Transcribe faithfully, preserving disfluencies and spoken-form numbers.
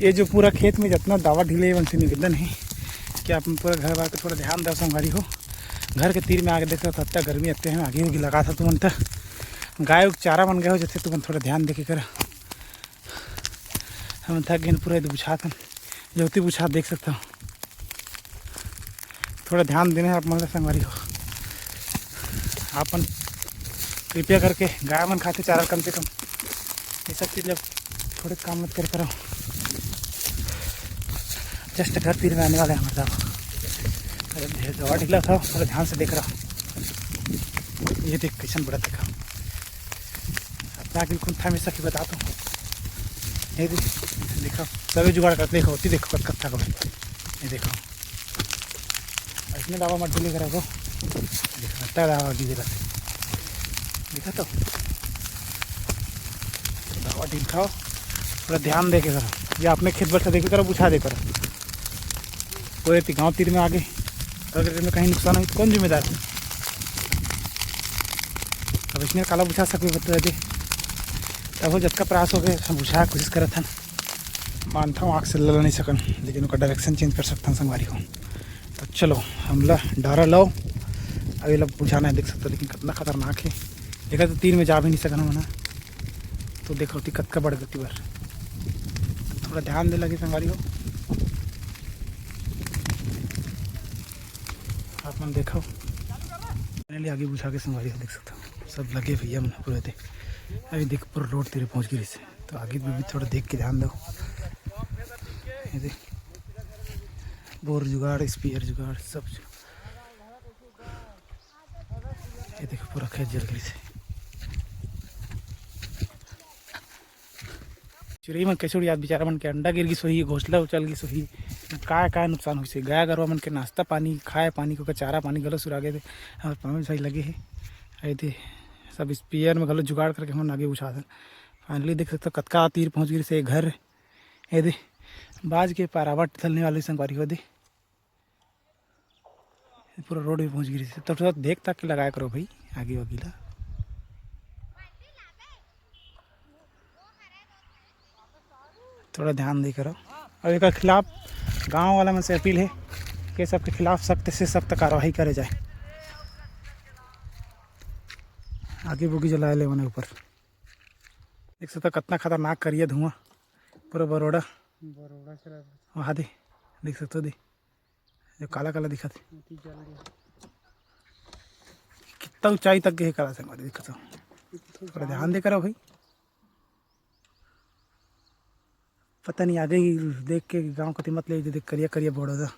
ये जो पूरा खेत में जितना दवा ढीले हे, मन से निवेदन हे कि आप पूरा घर बार के थोड़ा ध्यान दव संगवारी हो। घर के तीर में आके देख सकत हो, अत्ता गर्मी अत्ते हे, आगी उगी लगा था तुमन त। गाय उग चारा मन गए हो जैसे, तुमन थोड़ा ध्यान देके करा। हम थक गए पूरा, ये तो बुझात हन, जौती बुझात देख सकता हूँ। थोड़ा ध्यान देना है आप मन ला संगवारी हो, आपन कृपया करके गाय मन खाते चारा कम से कम, ये सब चीज ला थोड़े काम मत कर करो। जस्ट घर तीर में आने वाले हैं हमारे साहब। अरे ढेर दवा ढीला था, थोड़ा ध्यान से देख रहा हूँ। ये देख कैसन बड़ा देखा, अपना बिल्कुल था में सखी बता तो। ये देख, देखो सभी जुगाड़ करते, देखो होती, देखो कत कत्था को, ये देखो। इसने दवा मत ढीले करा को, देखो, अत्ता दवा ढीले रहते, देखा तो दवा ढील खाओ, थोड़ा ध्यान दे के करो। ये अपने खेत बर से देखे करो, बुझा दे करो। पूरे ती-, गाँव तीर में आगे अगर में कहीं नुकसान होई तो कौन जिम्मेदार है? अब इसने काला बुझा सकबे बता दे, तब वो जतका प्रयास हो गए हम बुझाए कोशिश करत हन। मानता हूँ आँख से लड़ नहीं सकन, लेकिन ओकर डायरेक्शन चेंज कर सकथन संगवारी हो। तो चलो, हमला डारा लाओ, अब ये ला बुझाना है, देख सकते हो, लेकिन कितना खतरनाक है। देखा तो तीर में जा भी नहीं सकना मना, तो देख लो ती कतका बड़ गति बर। थोड़ा ध्यान दे लगे संगवारी हो, आप मन देखो। फाइनली आगे बुझा के संगवारी हो, देख सकते हो, सब लगे भैया मन पूरे थे। अभी देख, पूरा रोड तेरे पहुँच गई से, तो आगे भी, भी थोड़ा देख के ध्यान दो। ये देख, बोर जुगाड़, स्पीयर जुगाड़, सब जुगाड़। ये देखो, पूरा खेत जल गई से। चिरई मन कैसे उड़ियात, बेचारा मन के अंडा गिर गिस होही, घोंसला उचल गिस होही, काय काय नुकसान होइस हे। गाय गरवा मन के नाश्ता पानी, खाए पानी, ओकर चारा पानी घलो सुरा गे हे। हमर पवन भाई लगे हे, अउ एदे सब स्पीयर में घलो जुगाड़ करके हमन आगे बुझात हन। फाइनली देख सकथव, कतका तीर पहुँच गिस हे घर। एदे बाज के पारावट धलने वाले संगवारी हो दे। पूरा रोड भी पहुँच गिस हे। तो थोड़ा देख ताक के लगाया करो भाई, आगी वागी ला। थोड़ा ध्यान दे करो। अउ एकर खिलाफ गांव वाला मन से अपील हे कि सबके खिलाफ सख्त से सख्त कार्रवाई करे जाए। आगी बुगी जलाए ले मने ऊपर। देख सकथव कतना खतरनाक करिया धुआं, पूरा बरोड़ा। बरोड़ा चला वहाँ दे, देख सकथव दे, जो काला काला दिखत हे। अति जल गया। कितना ऊंचाई तक गए काला संगवारी, देख सकथव। थोड़ा ध्यान दे करो भाई। पता नहीं, आगे ही देख के गांव कति मत ले, देख करिया करिया बरोड़ा था।